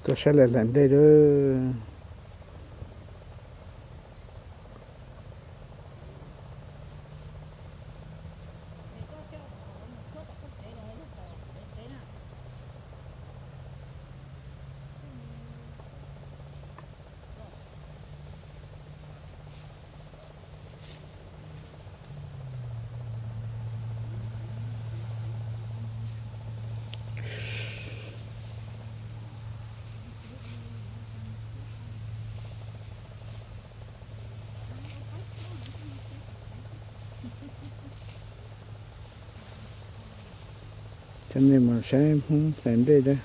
Tuaj saib lawv hlais nplej lawm. Coj nej mus saib Hmoob hlais nplej thiab.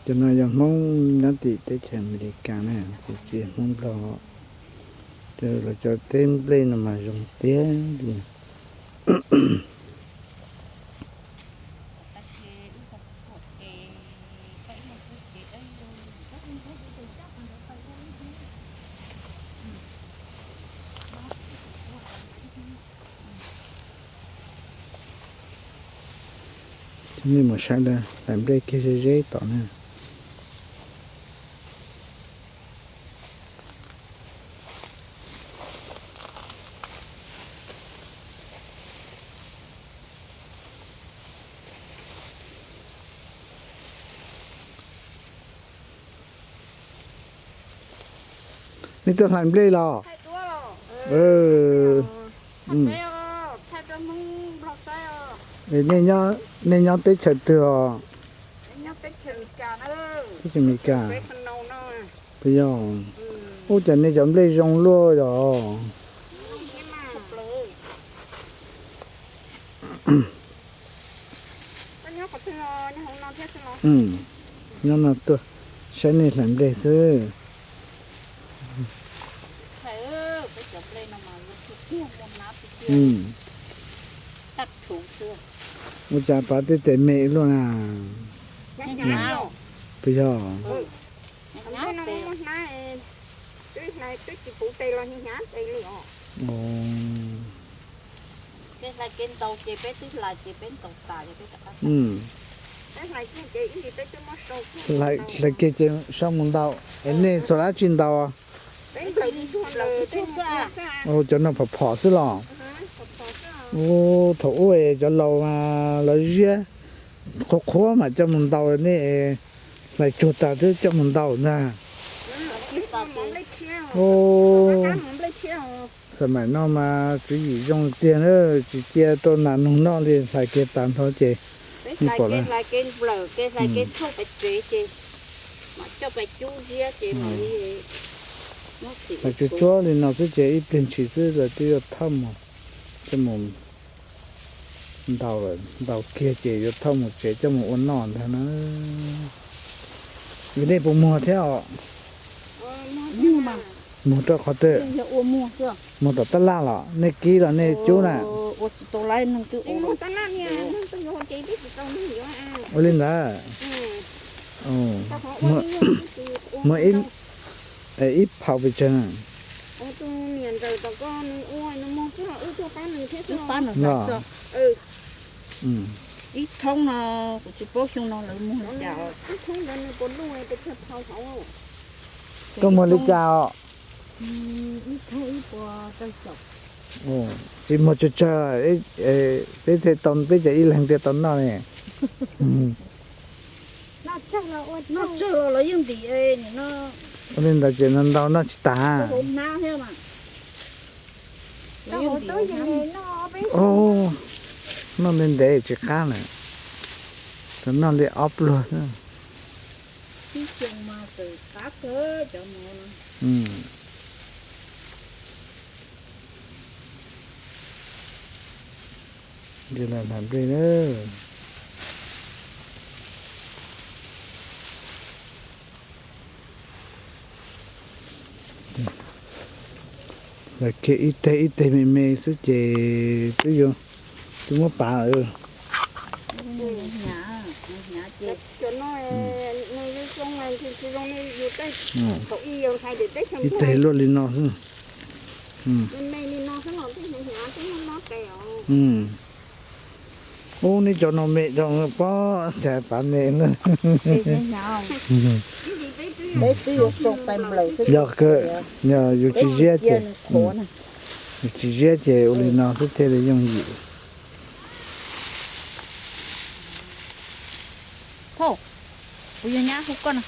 Cov no yog Hmoob nyob tim teb chaws Amelikas na, tsis yog Hmoob Nplog. Ces lawv cov teb nplej no mas zoo tiag li. Nej mus saib lawv hlais nplej kiag ze ze tom na. Nej tuaj hlais nplej los? Nej nyob teb chaws twg os? Teb chaws Amelikas. Puas yog? Ub, cas nej cov nplej zoo luaj yom. Nyob no tuaj saib nej hlais nplej xwb. Ua cas pav tej tes me luaj na? Puas yog? Hlais kiag ces sab mus ntaus. Es nej txhua dab tsi ntaus? Cov no phom phom xwb los? Ub, thaum ub cov laus mas lawv ziab qhuav qhuav mas coj mus ntaus, nej hlais tsuag tas twb coj mus ntaus ntag. Xam maim no mas tswv yim zoo tiag na, tsis cia rau nas noog noj li, hlais kiag tas nrho ces. Hlais kev nplawm, kev hlais kev tshuaj pais tsev ces mam coj pais cub ziab ces mam li. Hlais tsuag tsuag li no xwb ces ib pliag ntshis xwb lawv twb yuav thauj mus, coj mus ntaus lawm, ntaus kiag ces yuav thauj mus tsev coj mus ua noj ntag na. Vim nej puas muag thiab os? Muag rau qhov twg? Muag tom tab laj los nej kib los nej cub na? Ua li ntawd. Muag ib phau pes tsawg? Ib thoob no, kuv tsis paub xyoo no lawv muag li cas. Koj muag li cas os? Tsis muag tsawg tsawg, peb thiaj tau, peb cov ib leeg thiaj tau noj ne. Noj tsawg los lawv yeej ntim no. Ua li ntawd ces ntaus noj tsis tas. Noj ntev ntev tsis qab lawm, tsuas noj li ob pluag xwb. Li lawv hlais nplej na. Lawv kiag ib teg ib teg me me xwb ces twb yuav, twb muab pav lawm. Ib teg luaj li no xwb. Ub, neb cov no me rau pob cas pav me na. Yog kawg, yog yus tsis ziab ces, yus tsis ziab ces ua li no xwb thiaj li yooj yim. Thauj, kuv yog nyab hu koj no.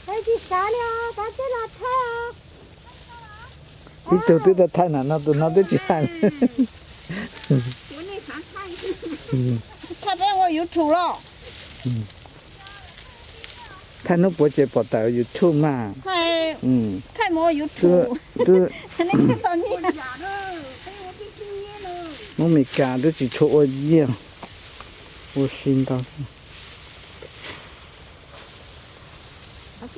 Tsis xav li os, kav tsij los thaij os. Ib tug twb tau thaij na, no tus no twb tsis hais. Thaij peb ua YouTube los? Thaij hnub puav ces pom tawm YouTube mas. Thaij mus ua YouTube. Nej thiaj tau nyiaj. Hmoob Mes Kas twb tsis tshua ua nyiaj, ua si ntau. Hais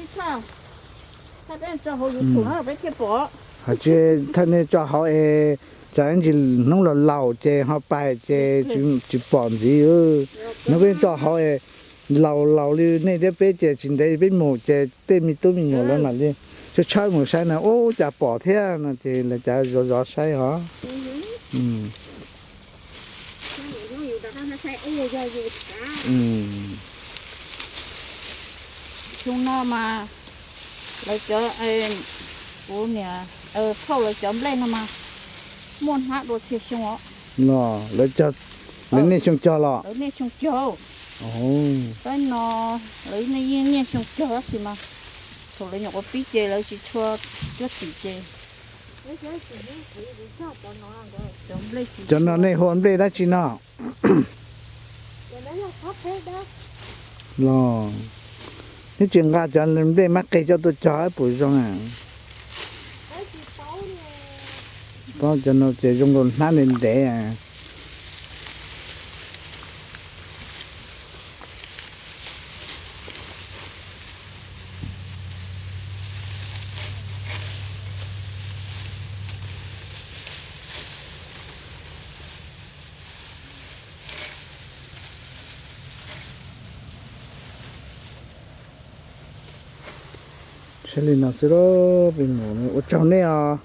tsis thaij nej tso hauv es tsam ib ntsis hnub laus laus ces ho pais ces tsis pom ntxiv. Hnub peb tso hauv es laus laus li nej thiab peb ces tsis ntev peb mus ces tej me tub me nyuam lawv mam li tshawb tshawb mus saib na, ub cas pom thiab no ces lawv cav zov zov saib os. Xyoo no mas lawv cov, kuv niam, Thauj lawv cov nplej no mas muaj hnab dua txhia xyoo os. Los lawv, lawv niaj xyoo cog los? Lawv niaj xyoo cog. Saib no lawv yeej niaj xyoo cog tab sis mas thaum lawv nyuam qhuav pib ces lawv tsis tshua cuab tim ces. Cov no nej hu ua nplej dab tsi no? Los neb tsis nqa cov nplej mab qe coj tuaj cog puas zoo? Tsis paub, cov no ces zoo nkaus hnab ntev ntev. Saib li no xwb lauj, peb mus ua tsaug nej os.